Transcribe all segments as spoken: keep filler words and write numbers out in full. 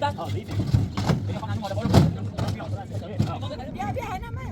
Bien, bien, nada más.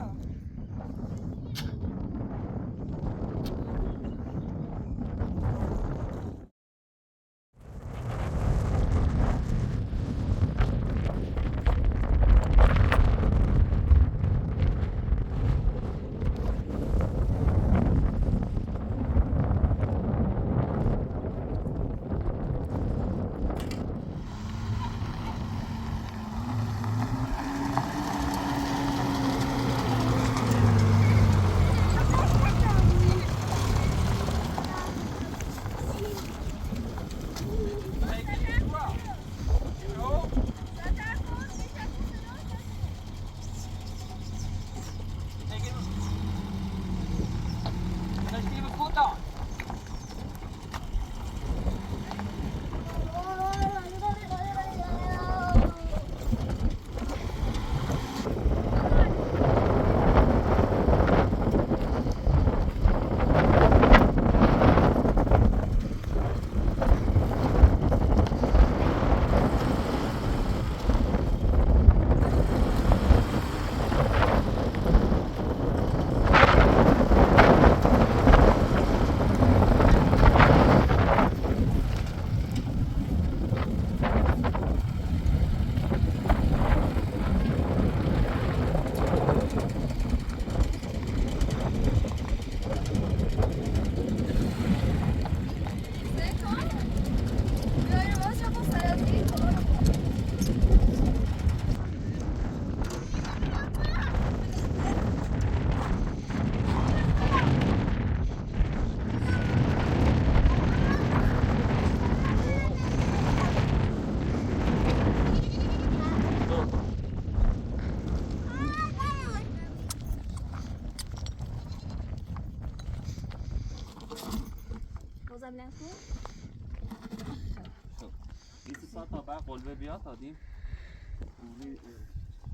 Isi sata ba kolbe biya ta di.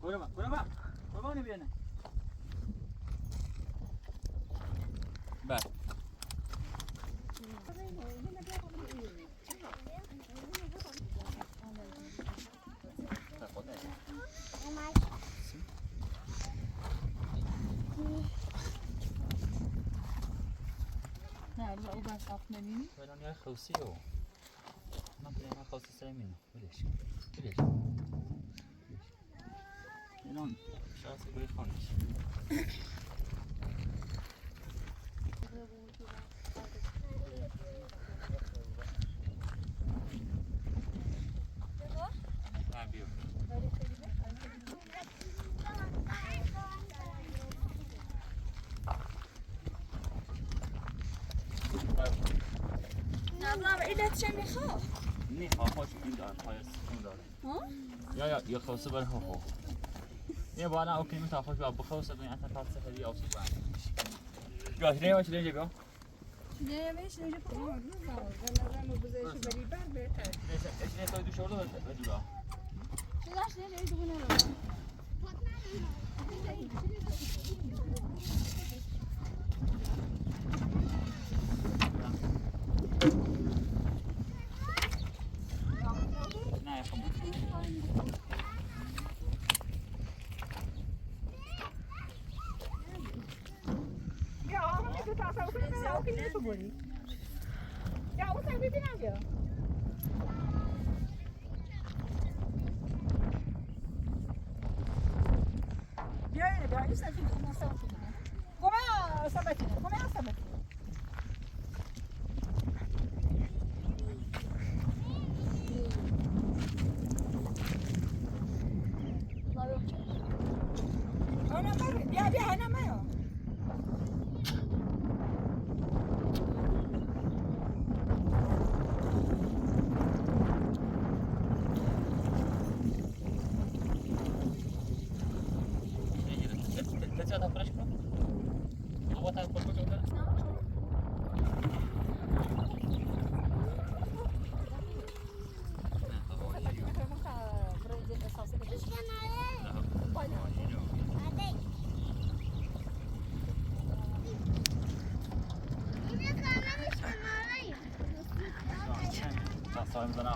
Kore ba, kore ba, kore ba ne biyane. Ba. Na, ruba uba saf menini. Bueno, ni a khausi o. Na, ni a khausi sa mino. Bilesh. Bilesh. Bilesh. Elon, şahsi bir konuş. Nabla, ile çemi xo? Ni, xo, xo, şükür, xo, şükür. Hm? Ya, ya, ya, xo, sıbar, xo, xo. Ya, bana o kelime ta xo, ya, bu xo, sıbar, ya, ta, ta, sıbar, ya, sıbar. Ya, şuraya bak, şuraya bak. Şuraya bak, şuraya bak. Tamam, tamam. Ben, ben bu bize şu beraber bir. Neyse, eşine koydu, şurada da, da, da. Şurada, şuraya bak, bu ne? Come a sabatina, come a sabatina. Ana mare, ya, ya, ana mare.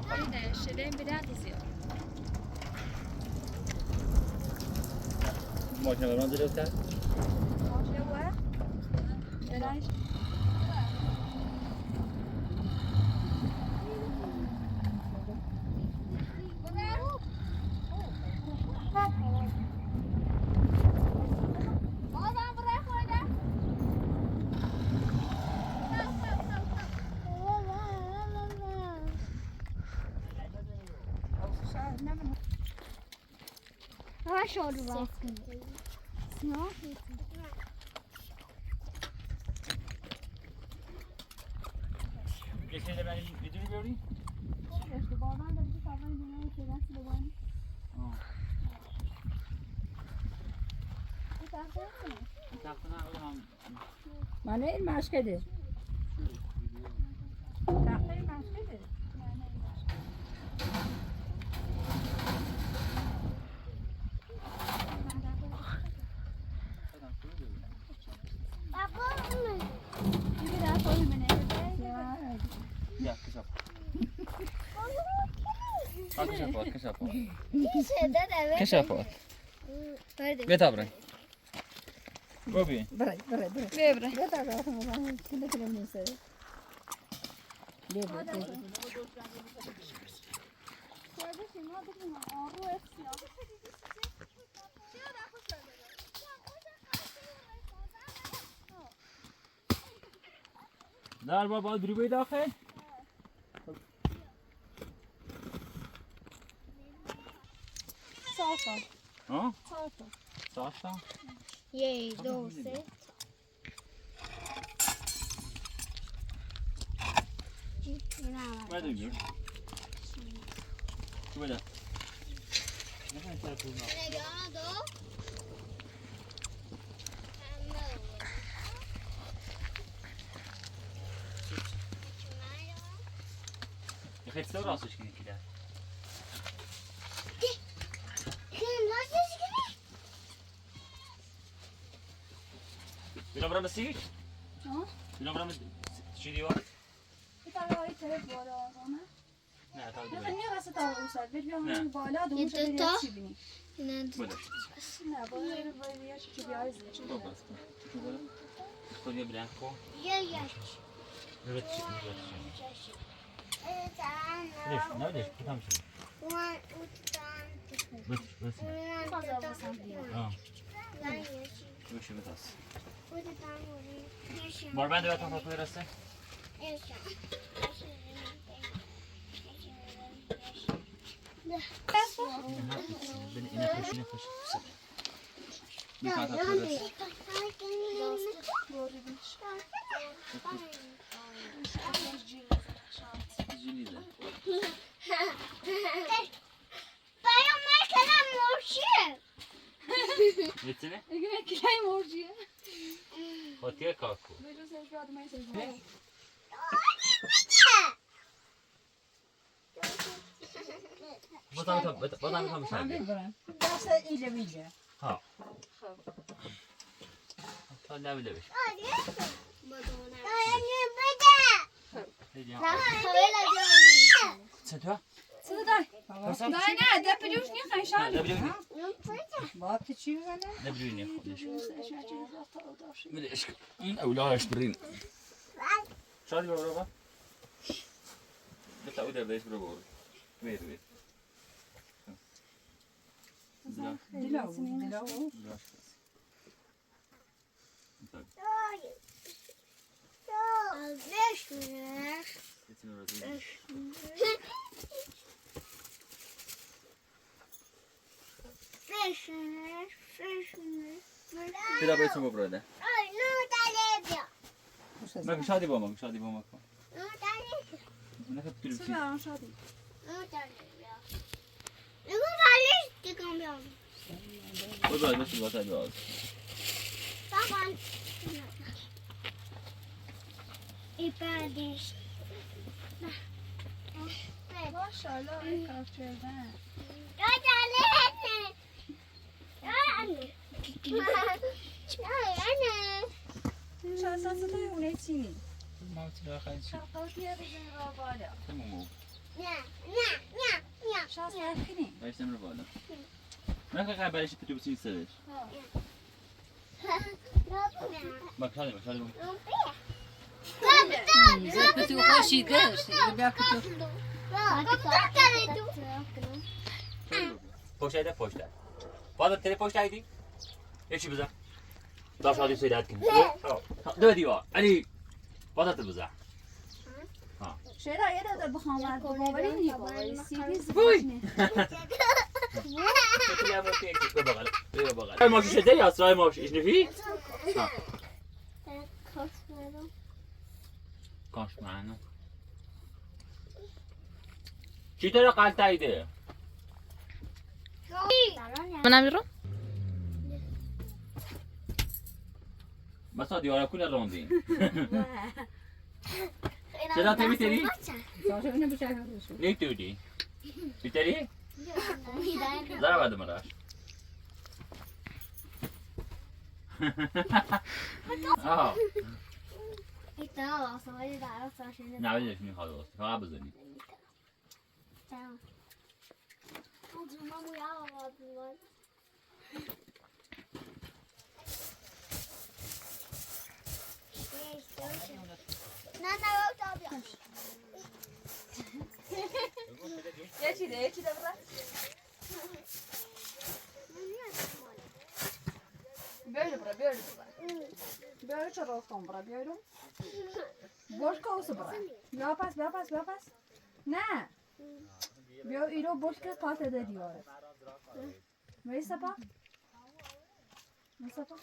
Haydi, şeden bir daha diziyor. ماشین رو دلوقتي. ماشین رو؟ Хорошо, рыбак. Снова? Geçen de benim müdür gördüm. Babam da bir kavga ediyor, nasıl da var? Bir tane koyasana. Bir tane o zaman. Мануэль, машкэ дэ. Тахтай машкэ дэ. Папа, мы. Иди, да, тоже меня. Я, кыш апа. А, кыш апа, кыш апа. Кыш апа. Пойдем. Бет абры. Гоби. Брай, брай, брай. Бе, брай. Бе, да, да, да, да, кило, кило, не знаю. Бе, брай, бе. Дар баба, дрибей дахе. Саша. А? Саша. Саша? Ей, доусы. Vai dönüyor. Şöyle. Яхад сорасочки никида. Виноград сидит? А? Виноград сидит? Италия, италия, буду, буду. نه، تا نه، دیگه. نه، راست تا اون سر. بیا نه. همین بالا، دو موشه بیا تا چی بینی؟ نه. بده. نه، بالا، بالا، بیا چی بیا، چی بیا. بابا، تو بده. تو بیا، بیا، کو. یا، یا. بده، بده. بده، نه، بده، کدام شو؟ بده، بده. آه. باشه، بده. بار بنده بتان تا پای راسته. Baba, ben sana morçu. Neyse ne? Ekmek kirayı morcuya. Hatiye kalku. Böyle sen şu adıma sen. Ne? Badan tam, badan tam sen. Abi bırak. Derse ile bile. Ha. Ha. Tamam, ne bileyim. Hadi. Baba, ona. Hadi, baba. Ne diyor? Sen de. Сюда. Просто? Да, не, да, плюшни, хай шали. Да, плюшни. А? Ну, просто. Бабки чего, да? Да, плюшни, ходишь. Блин, эшк. Ин, а, уля, эшк, блин. Шали, баба, баба. Да, та, удар, да, эшк, баба. Вид, вид. Да. Дилау, дилау. Да. Так. Beş lira. Getir orada. Beş lira. Beş lira. Beş lira. Ты давай сумку брать, да? Ой, ну, далее. Мак, шади бо, мак, шади бо, мак. Ну, далее. Ну, как ты любишь? Сюда, шади. Ну, далее. Ну, далее, ты камбян. Ой, давай, давай, давай, давай. Папа. И падаешь. Maşallah, ay, kafçerden. Anne. Anne. Anne. Şansası da öğretini. Şansası diye bizim babada. Tamam oğlum. Ya, ya, ya, ya. Şansası ne? Ay, sen babada. Как какая большая ты любишь? Максали, Максали. Почта, почта. Ладно, ты почта иди. Я тебе за. Даша, иди сюда, откинь. Давай, Дима. Али. Паза ты бза. Шера, я да бхама, говори не говори, сиди. Ой! Я вот эти что багал. Я багал. Ай, можешь это я сразу можешь. Ишни фи? Кошмарно. Читера калта иде. Мынам иру? Масо дивара куна ронди. Читера те битери? Не туди. Битери? Зара вада мараш. Ага. Итала, сама не дара, сама не. На видишь, не ходила. Ха базани. Бери, бра, бери, бра. Бери, чаростон, бра, бери. Бошка усы, бра. Бяпас, бяпас, бяпас. На. Бё, иро бошка ката да диора. Вейсапа? Вейсапа?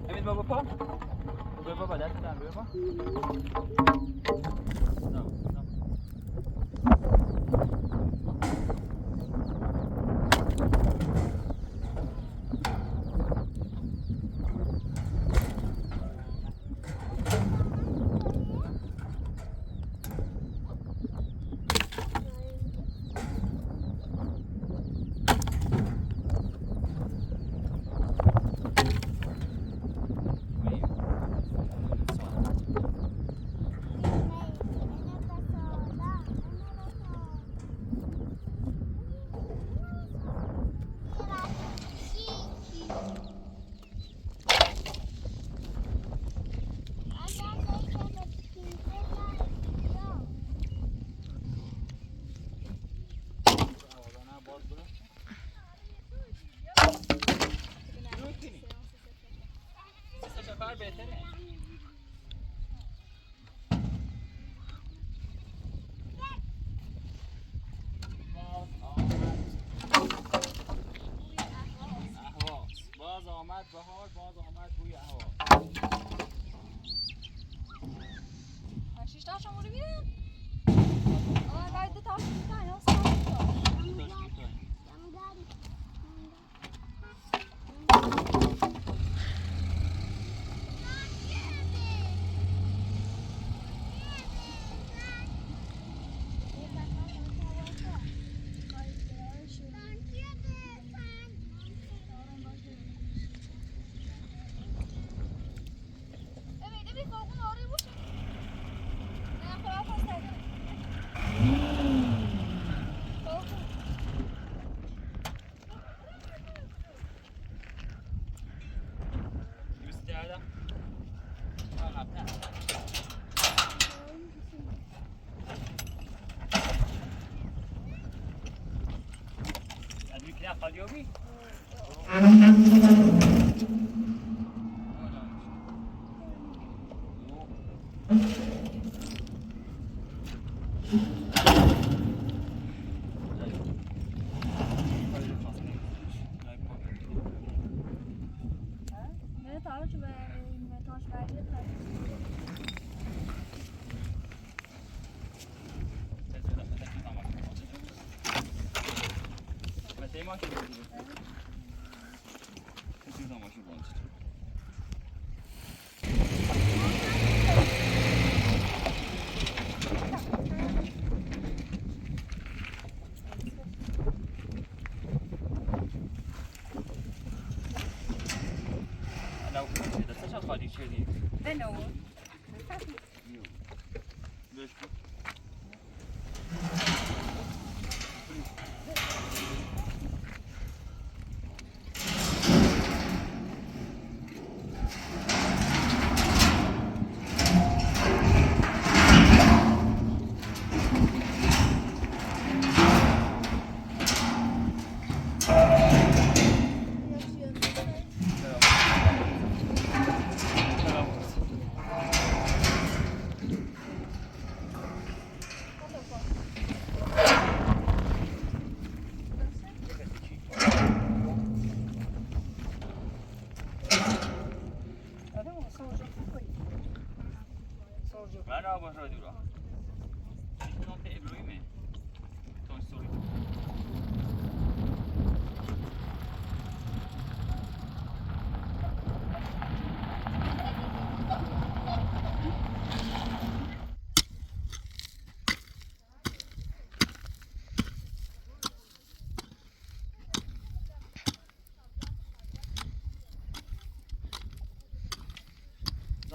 Emit, baba, pa? Baba, pa, that's not baba. No, no. باز آمد بهار، باز آمد بوی اهواز. شیش تا شما رو می‌رم. آه، باید دو تا شیش تا اینا ساخت.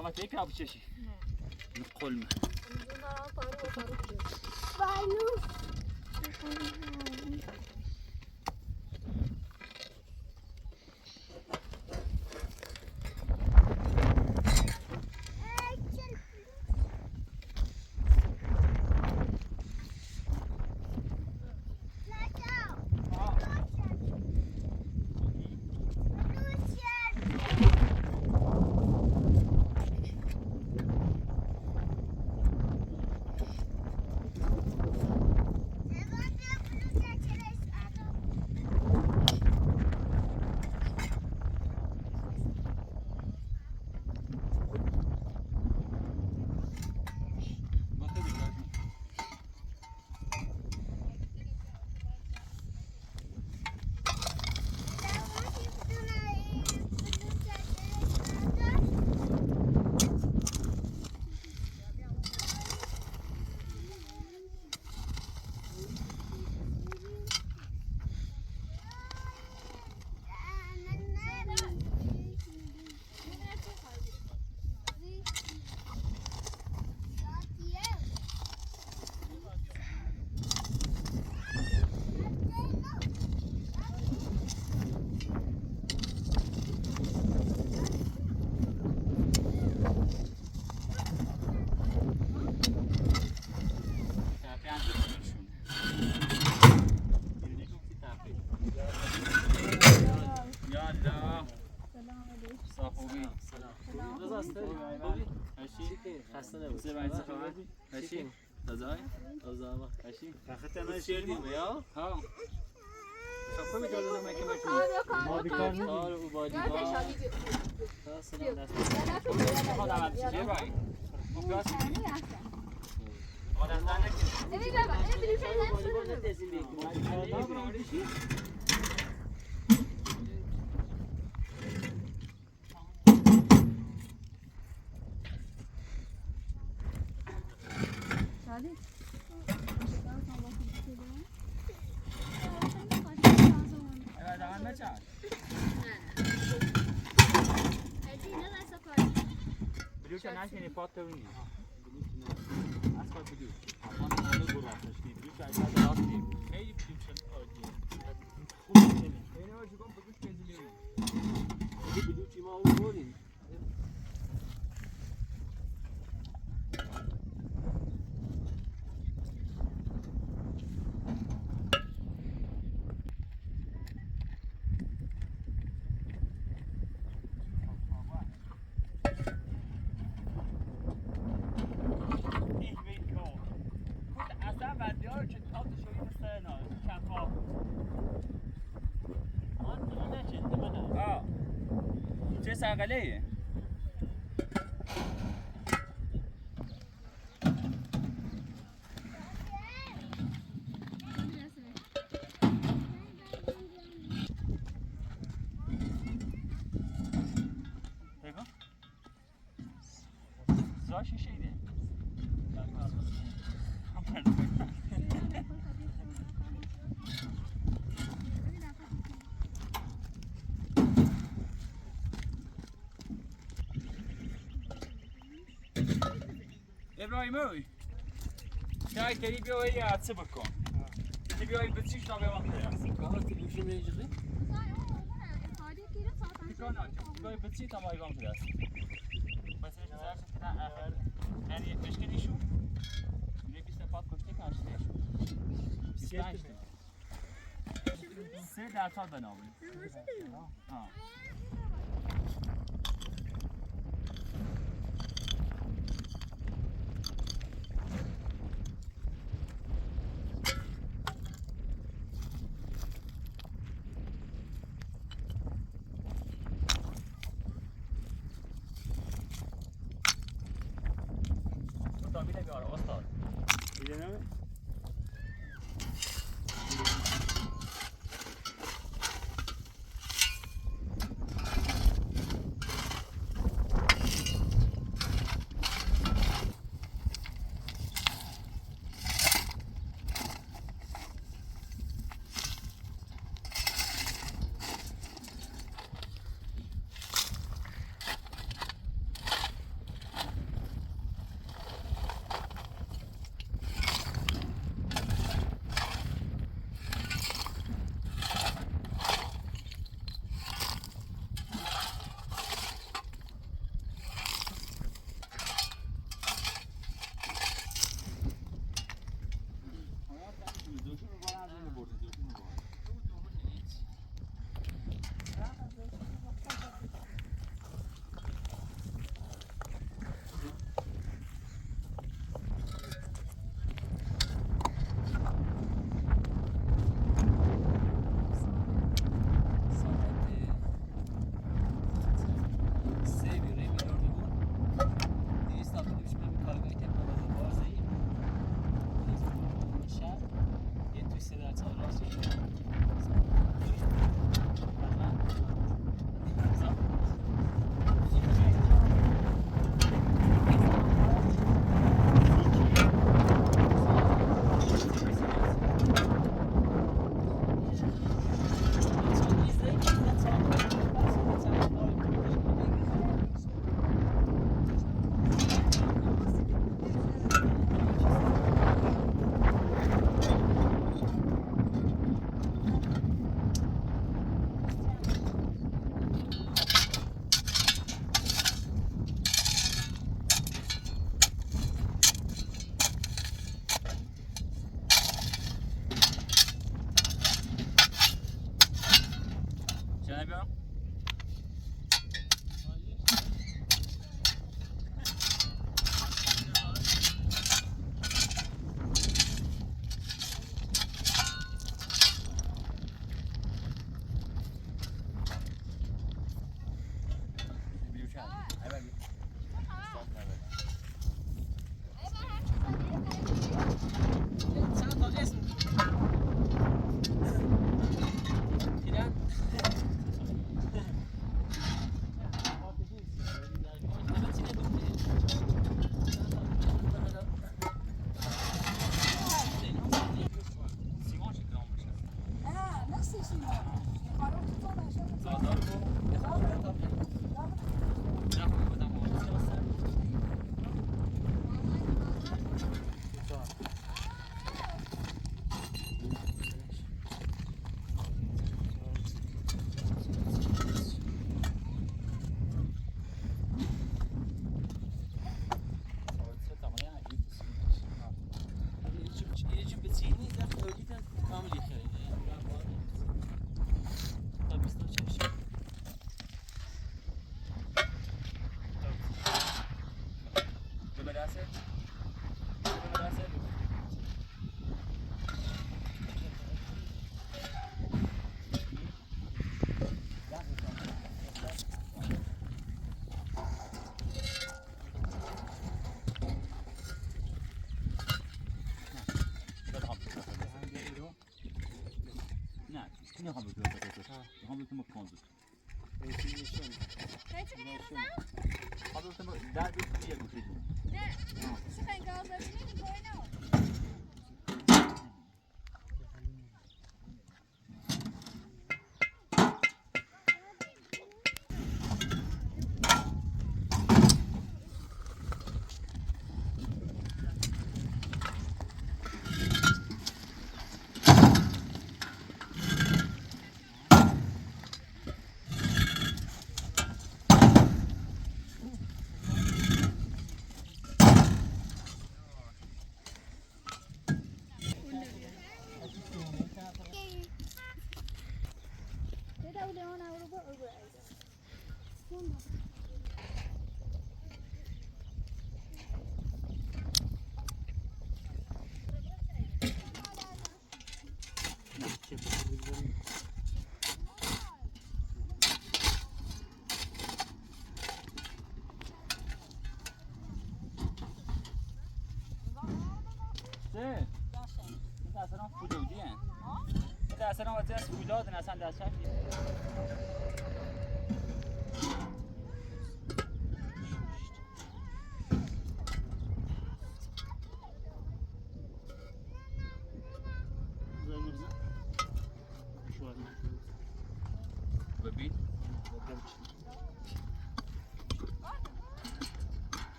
Zama tek yapacak şey. Ne? Kolma. Vay. Biliyor ki her şeyini patlarım ya. Asla biliyor. Ama onu burası işte. Biliyor ki aşağıda rahat değil. Hey, biliyor ki. Ça va aller. D'accord. Solche Schäde. Ebrahim, oi. Dai, te libio ea a țibăco. Te libio ai bătsit și aveam acolo. Acolo te libio și mergi. Te libio ai bătsit, am mai vom. Păi să-ți zic, da, are, ești nișu? Nu e peste pat cu știi că știi. Stai, știi. Se de-a ta de nou. Ah. Puta, bine că are, ăsta. Bine, nu?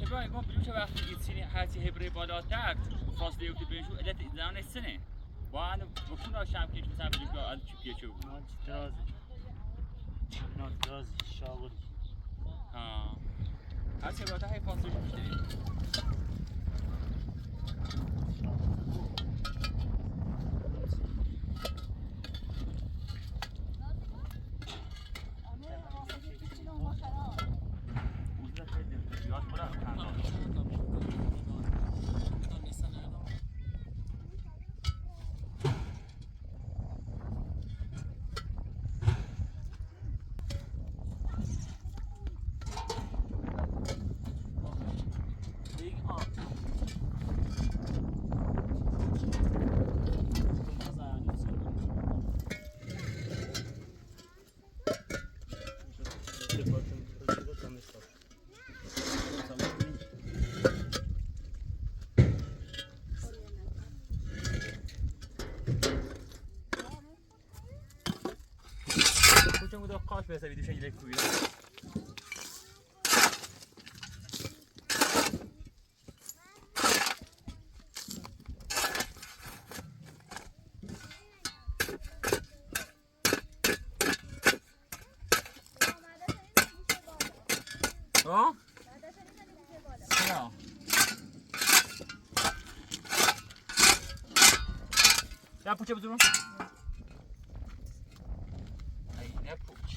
ابراهیم، ما بلوچ وقتی گیتسینی هرچی هبری بالاتر، فاصله یوتی بینشو، علت زنان سنه. با انو بخون آشام که مثلا بلوچ آن چی پیچو. درازی. درازی، شاغل. ها. هرچی بالاتر هی فاصله بیشتری. ها؟ چرا؟ یا پوچه بزنم. ای نه پوچ.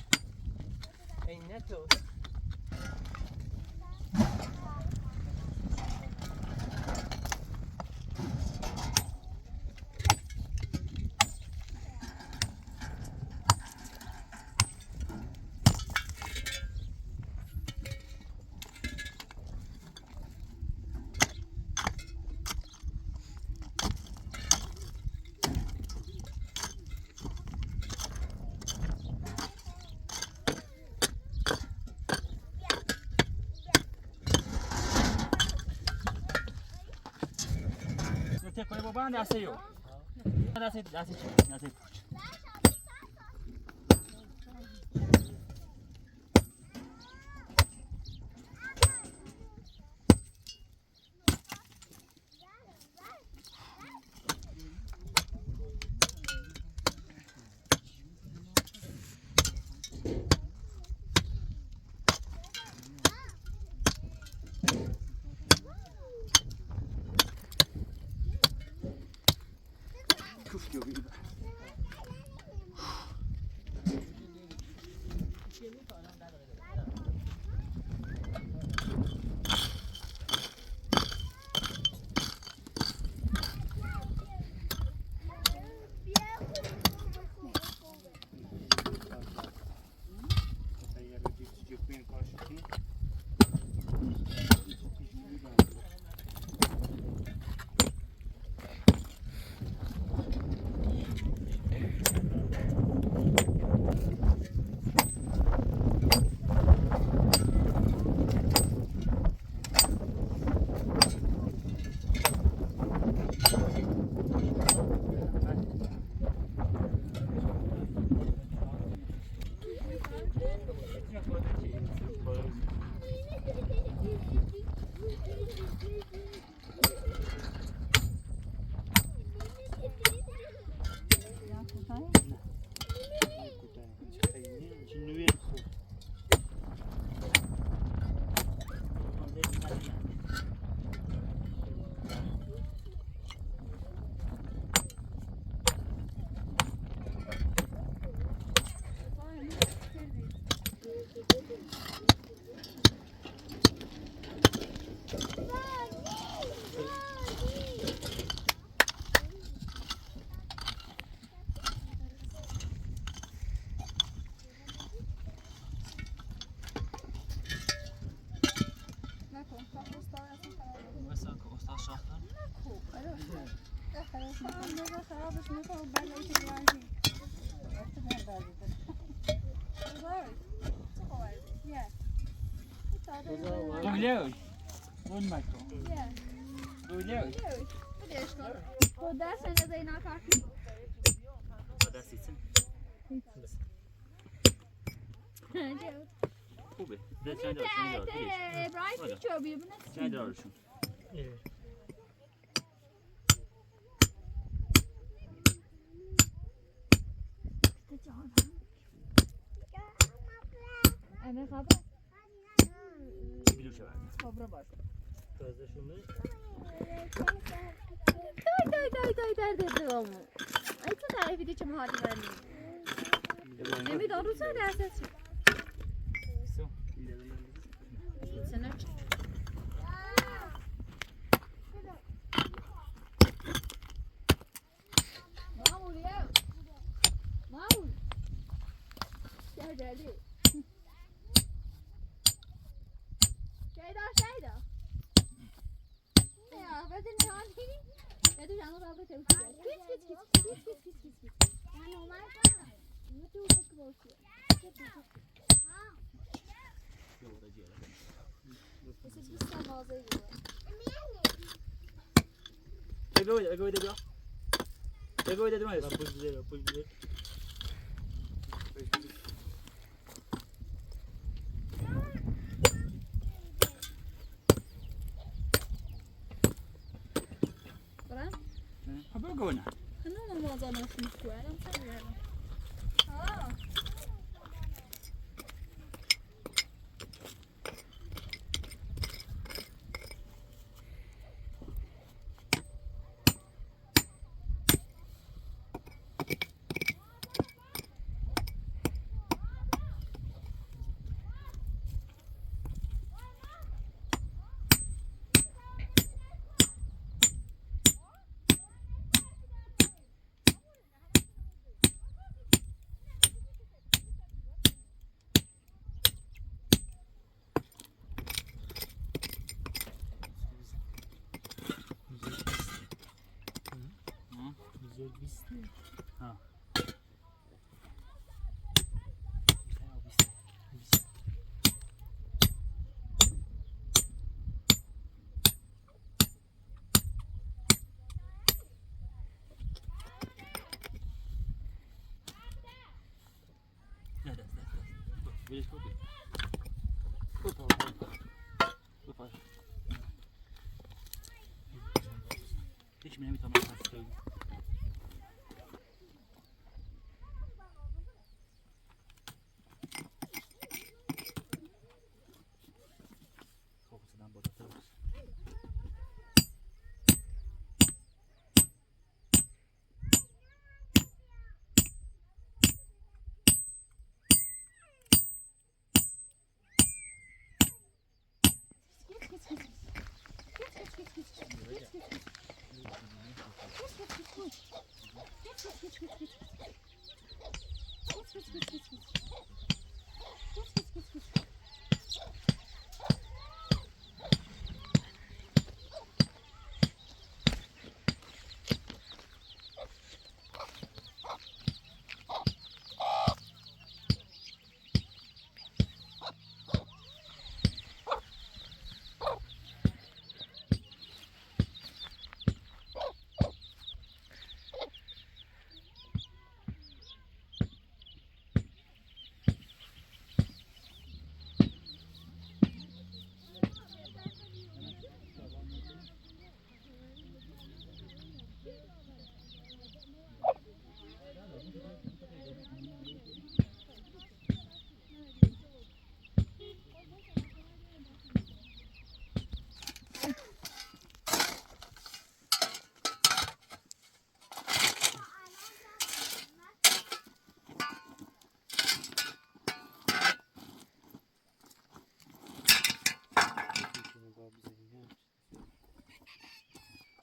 ای نه تو. Te koy baban da seyo. Da se, da se, da se. Hello. It's all right. Yeah. It's all right. Добрый день. Вон Майкл. Yeah. Добрый день. Добрый день. Куда сегодня зайна как? Вода сицин. Кубы. Да, чай да, чай да. Bright picture, bir bunu. Чай да, şu. Emre abi. Bir şey var. Kobra var. Taze şunu. Day, day, day, day, day, day, day, ama. Ay, çok ayıp bir de çamaşır vermiyor. Emre, doğru söyle, ses. Все. Sen aç. Mamul ya. Mamul. Gel geldi. Şeyda, Şeyda. Ya, ben seni çağırdım. Ya dur, yanına bırak. Geç, geç, geç. Geç, geç, geç, geç, geç. Ya normal. Ne diyor, bak, bak. Geç, geç, geç. Esse aqui está nós aí, ó. Pegou, pegou, pegou. Pegou, pegou. Ela pôs dizer, ela pôs dizer. Voilà. Apa guna? Kanu mo mo zana sini kuera, mo sa kuera. Ah. Güzel bir isteği. Ha.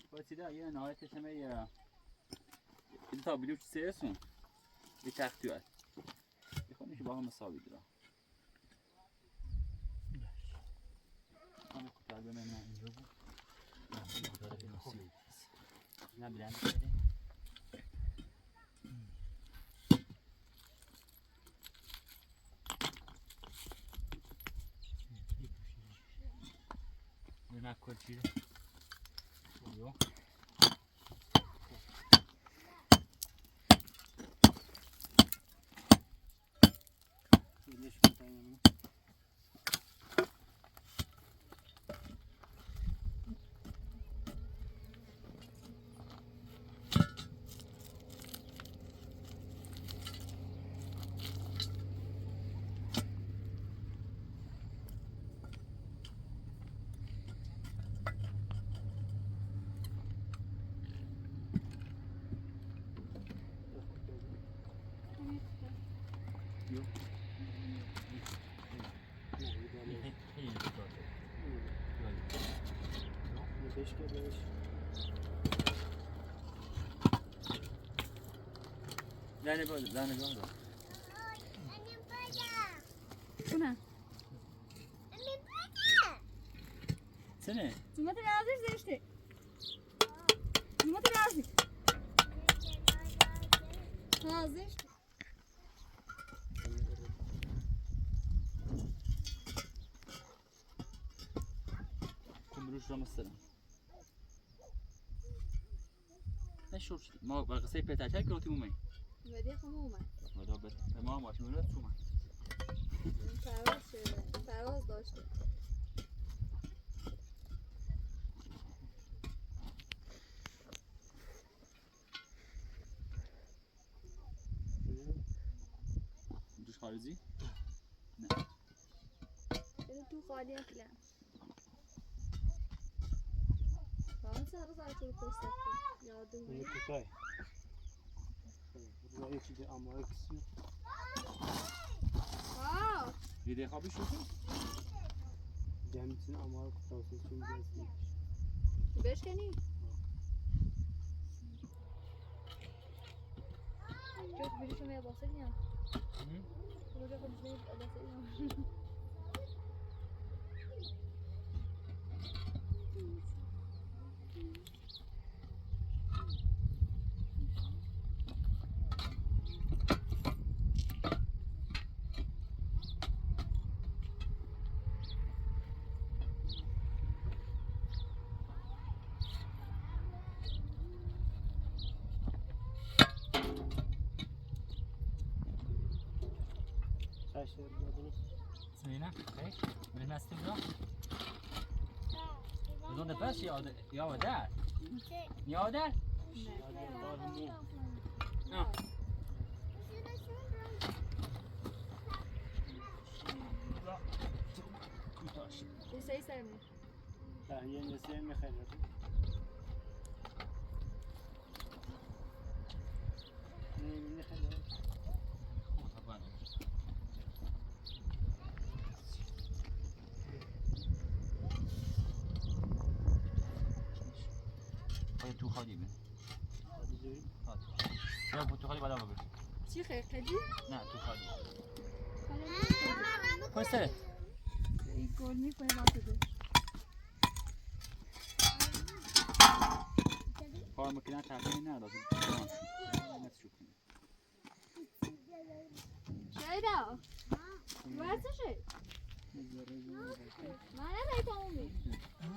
Păi ți da, e, nu, hai să mai, e, îl dau biliu ce se sun. Deci actua. E cum și bafăm să aud la. Am cu pe albumul meu în joc. Am cu pe albumul meu. N-am bine, am bine. Acqua gira. Io. Dane, dane, dane. Bună! Ține! Nu mă te lasă, zice! Nu mă te lasă! Ha, zice! Cum ruși la măsără? Ai și urși. Mă, mă, că stai pe tătea, că eu te umei. Vedem cum umei. Mă, da, pe, pe mama, și nu le suma. Pe rost, pe rost, doște. Duci harizi? Ne. Ele tu hadi akla. Bana sarı zaten posta. Yardım. Bunu tutar. Burada hiç de ama ikisi. Wow. Bir de abi şu. Gelmişsin ama kutsal seçim gelsin. Beş kani. Çok bir şey yapmasın ya. Hı? Burada konuşmayı basayım. Sănina, ok? Vrei să te vreau? Îți dau de pe și iau de, iau de aer. Iau de aer? Nu. Da. Cum să-i să Da, e în S M H R. E în H R. Păi tu, haide, bine. Haide. Ia, tu, haide, ba, da, bă, bă. Ce, că e cădit? Na, tu, haide. Păi, stai. Igor, nu-i pe la tine. Forma que não tá bem nada, não. Şeyda, versene şey. Bana da tamam. Ha,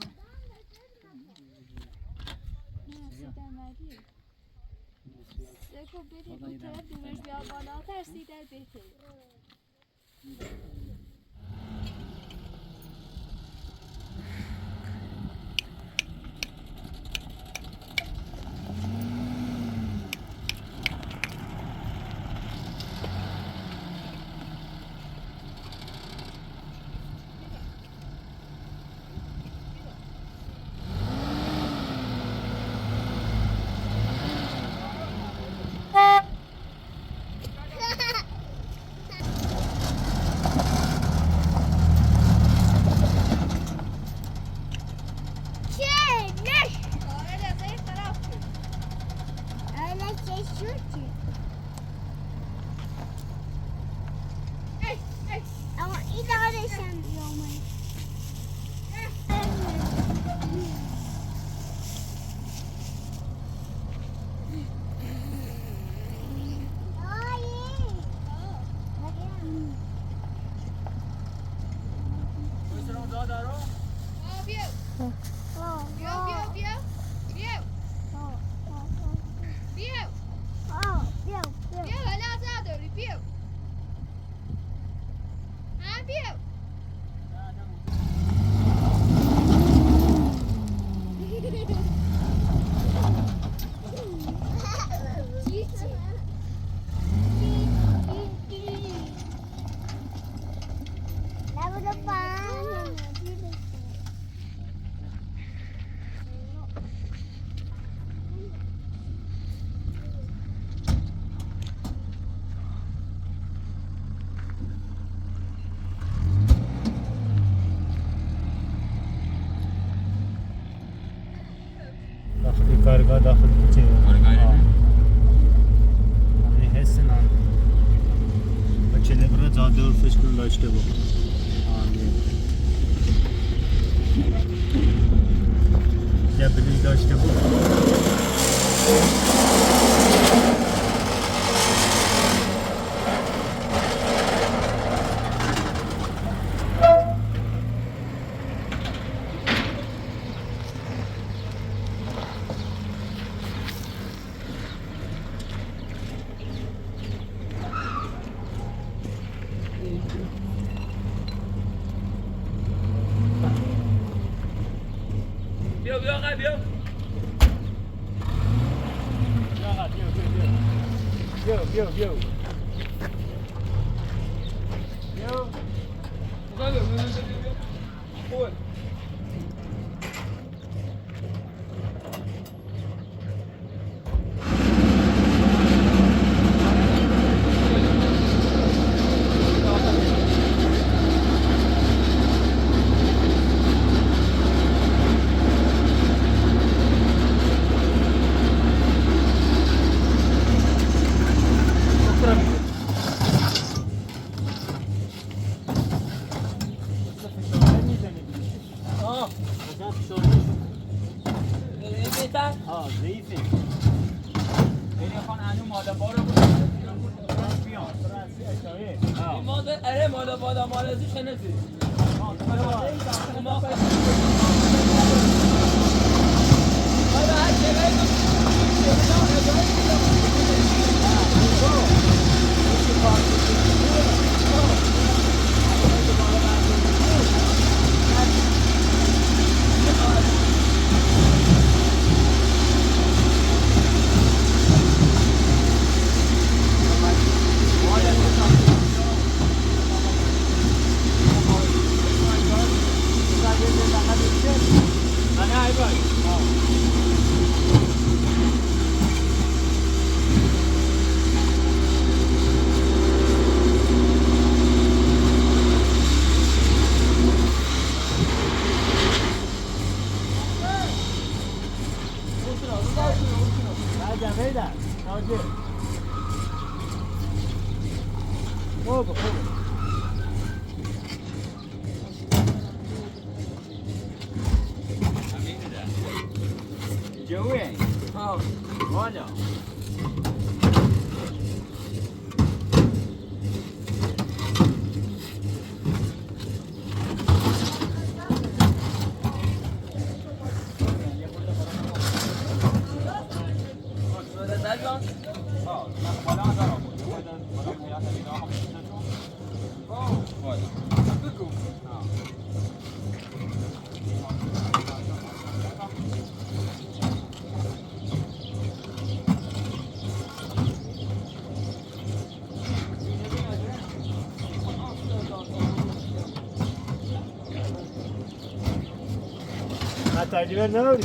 sütden verdi. Seko biri bu taraf dönmüş bir bana atar, sütden beter. Öyle zayıf taraf. Öyle kesiyor ki. Ama idare sen bir olmayı. Hayır. Hayır. Abi. Carga da hâlbuki. Carga ile mi? Hani hessen an. Acele bura cadde fışkın da işte bu. Amin. Ya bir de işte bu. Viens, viens, viens. Viens, viens, viens. Viens. Viens, viens, viens. Ouais. آه، ضعیفه. خیلی خان انو ماده بارو بود. بیان. آه. این ماده، اره ماده بادام آرزی شنفی. Joey. Oh. Olha. Hata diyor ne oluyor?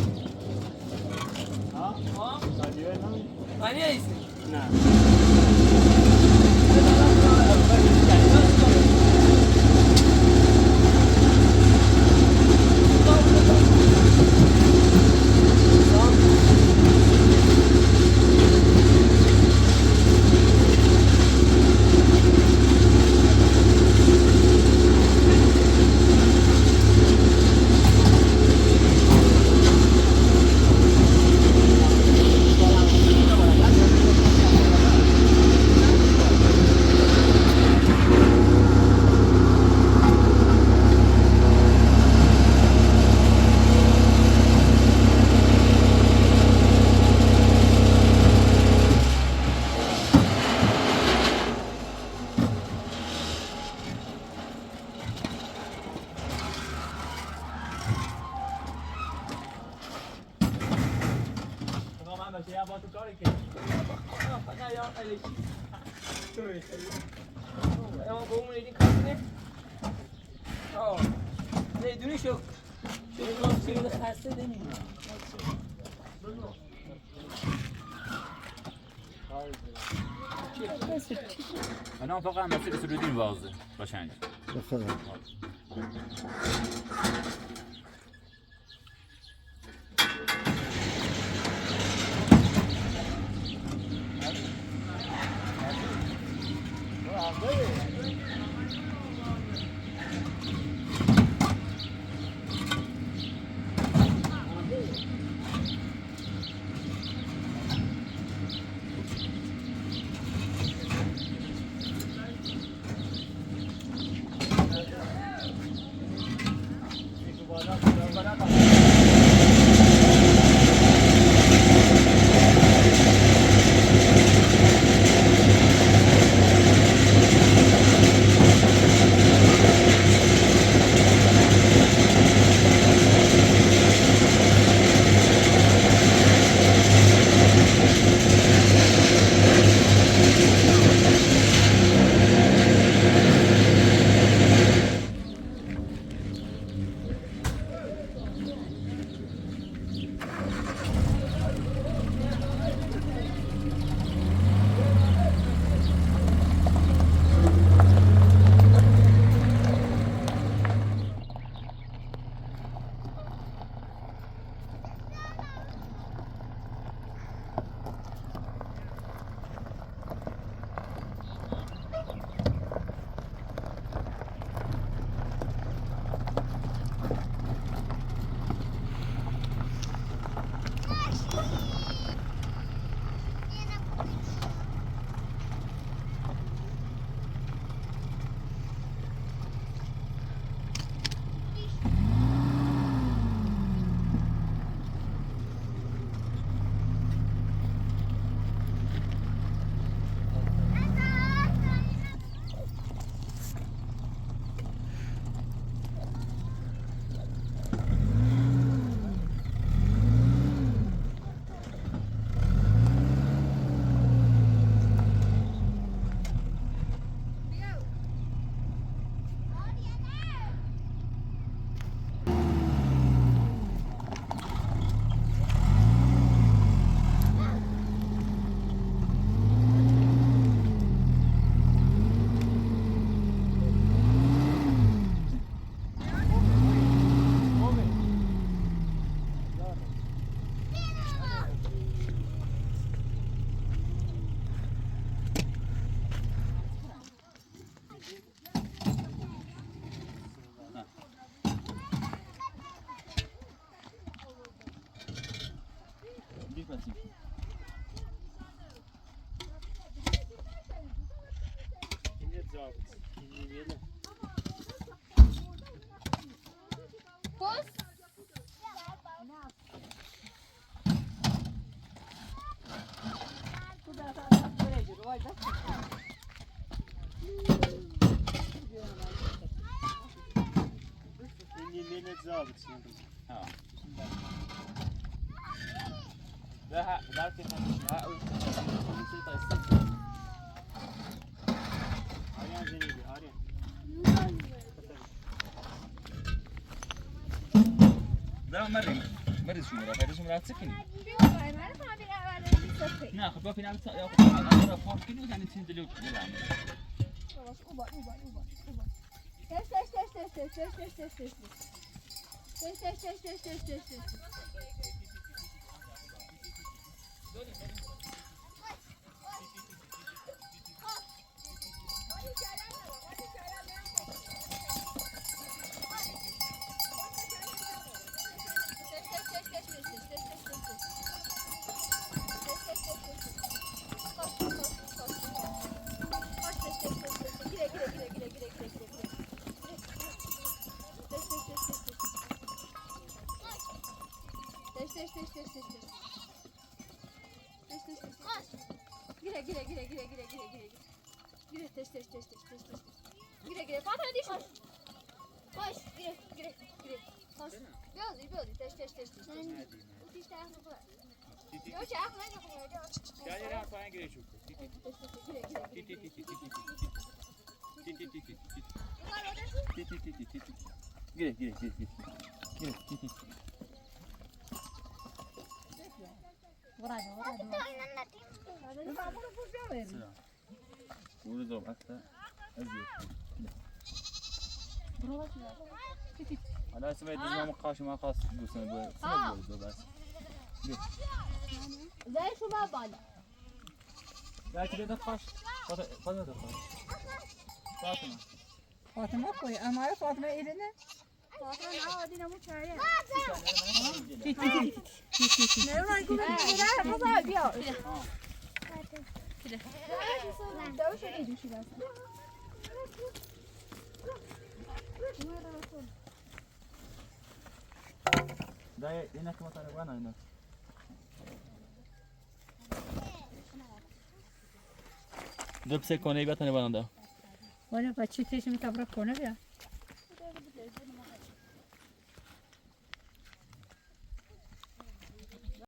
Ha? Hata diyor ne oluyor? Hani neyse? آقا، من بچهٔ عباس کاری که. آه، فقط یا الکی. تو می‌خوای. آه، با اون یکی کار کنیم. آه. نه، دونی شو. شو، شو، شو، خسته نمی‌مونه. الان فقط مسیر سرودین وازه. قشنگ. بفرمایید. Немедленно. لا، مري، مري شو مرة، مري شو مرة تسكني. لا، خبا في نام تسا، يا خبا، أنا فوق كيلو، يعني تنزل يوم. خلاص، أوبا، أوبا، أوبا، أوبا. تش، تش، تش. Гире, гире, гире, гире, гире, гире, гире. Гире, теш, теш, теш, теш, теш, теш, теш. Гире, гире, фатра диш. Хош, гире, гире, гире. Хош. Бёзи, бёзи, теш, теш, теш, теш, теш. Утиш таяхну бла. Ёча, ахну, ахну, ахну. Гире, гире, гире, гире. Гире, гире, гире, гире. Гире, гире, гире. Вроде, вроде. Сюда. Урызов, ахта. Ази. Ана сымай дизма махаш махас гусна бу. Сымай бу бу бас. Зай шуба бала. Я тебе да хаш. Фата, фата да хаш. Фатима. Фатима кой, амара Фатима ирини. Dai, ina kuma tare bana ina. Dupse kone iba tane bana da. Bueno, pa chiste, si me está propone, vea.